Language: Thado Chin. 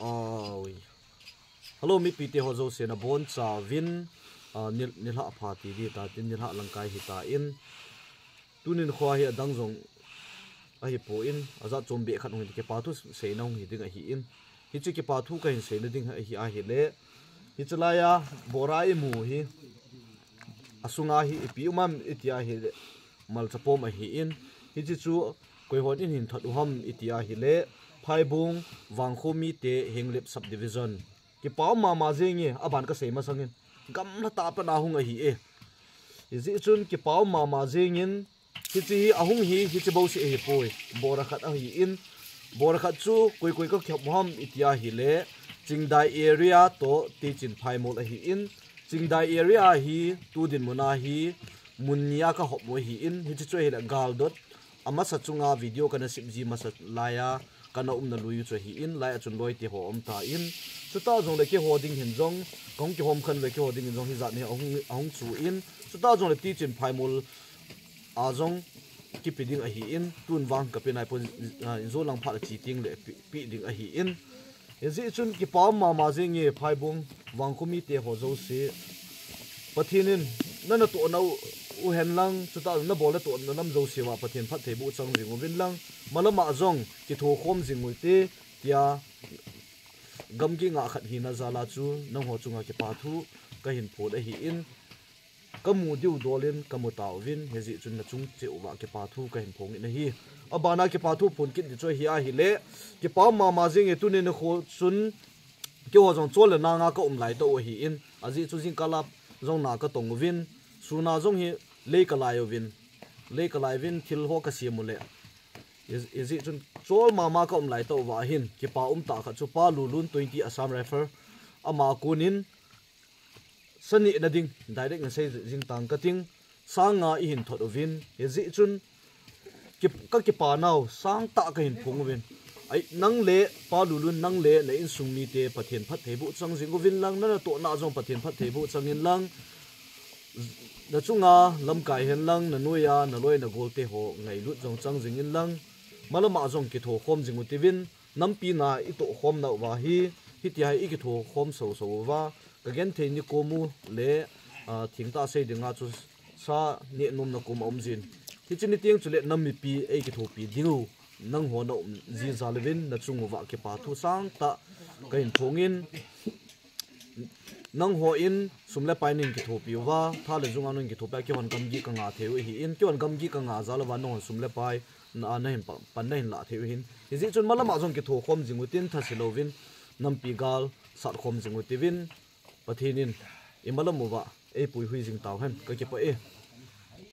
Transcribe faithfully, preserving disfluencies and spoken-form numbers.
Oi. Hello, mipi te ho jouse nabonchauvin, ah, nil-, nilhah pha ti ding tatin, nilhah lamkai hita in. Tunin kho hi adang jong ahipon, ajat chom beh khat hung hi, kipa thu seina hung hi ding ahin. Hiche kipa thu kahin seina ding ahi ahile, hiche laiya bora imu hi, asunga hi ipi um am iti ahile, malcha pom ahin. Hiche chu koihon in hin thot u ham iti ahile, Phaibung, Vangkho mite, Henglep Subdivision. Kipa um mama jenge, aban kasei masangin, gamla tah a pat a hung ahi e. Hijeh chun kipa um mama jengin, hiche hi ahung hi, hiche bouseh ahipoi. Bora khat ahin, bora khat chu koi koi kakhop u ham iti ahile, Chingdai area toh Teichin Phaimol ahin. Chingdai area hi tu dinmun a hi mun ni a kahop u ahin, hiche chu ahile galdot amasa chunga video kana sep ji masa laiya kana umna lui u chu ahin, laiya chun loite ho aumtan. Chutah jongle keiho ding hin jong, kahung kihom khen uve, keiho ding hin jong hijat hi ahung, ahung chu in, chutah jongle Teichin Phaimol a jong kipe ding ahin, tun vang kape naipon, ah, injo lang phat a che tengle pe, pe ding ahin. Hijeh chun kipa um mama jenge Phaibung, Vangkho mite ho jouse. Pathen in nana tohna u, u hen lang, chutah nabolna tohna lam jouse uva Pathen phattheiboh chang jing uvin lang, malama jong kithokhom jing ute, tia gamgi ngah khat hina jal a chu nangho chunga kipa thu kahin phon ahin, kamu diu dol in kamu tauvin, hijeh chun nachung cheh uva kipa thu kahin phong in ahi. Abana kipa thu phong kit ding chu ahi ahile, kipa um mama jenge, tunin nikho chun keiho jong chol le nang a kaum lai tau ahin, ajeh chu jingkah a jong na katong uvin, sun a jong hi lei kalai uvin, lei kalai uvin thil ho kasem u le, hijeh chun chol mama kaum lai tauva hin, kipa umtah khat chu Pa Lulun twenty Assam Rifle, ama konin sa nehna ding direct in sei jing tang kating, sang nga ihin thot uvin, hijeh chun ki, kakipa nau sangtah kahin phong uvin. Ai, nang le Pa Lulun, nang le na insung mite Pathen phattheiboh chang jing uvin lang, nana tohna jong Pathen phattheiboh chang in lang, nachunga lamkai hen lang, nanoiya naloi nagolte ho ngailut jong chang jing in lang, malama jong kithokhom jing ute uvin, nampi na itohkhom nauva hi, hitia hi ikithokhom soso uva, kagenthei nikom u le, ah, thengtah sei dinga chu sa nehnomna kom aum jin. Hiche niteng chule nam mipi eikithopi diu nangho naum jing jal uvin, nachung uva kipa thu sangtah kahin phong in, nangho in sum le pai neihin kithopi uva, tha le jung a neihin kithopi a, keihon gamgi kanga thei u ahin, keihon gamgi kanga jal uva nanghon sum le pai na, nahin pa, pan nahin lah thei u ahin. Hijeh chun malama jong kithokhom jing utin, thase louvin, nampi gal satkhom jing ute uvin, Pathen in imalam uva eipuihui jing tauhen, kakipah e.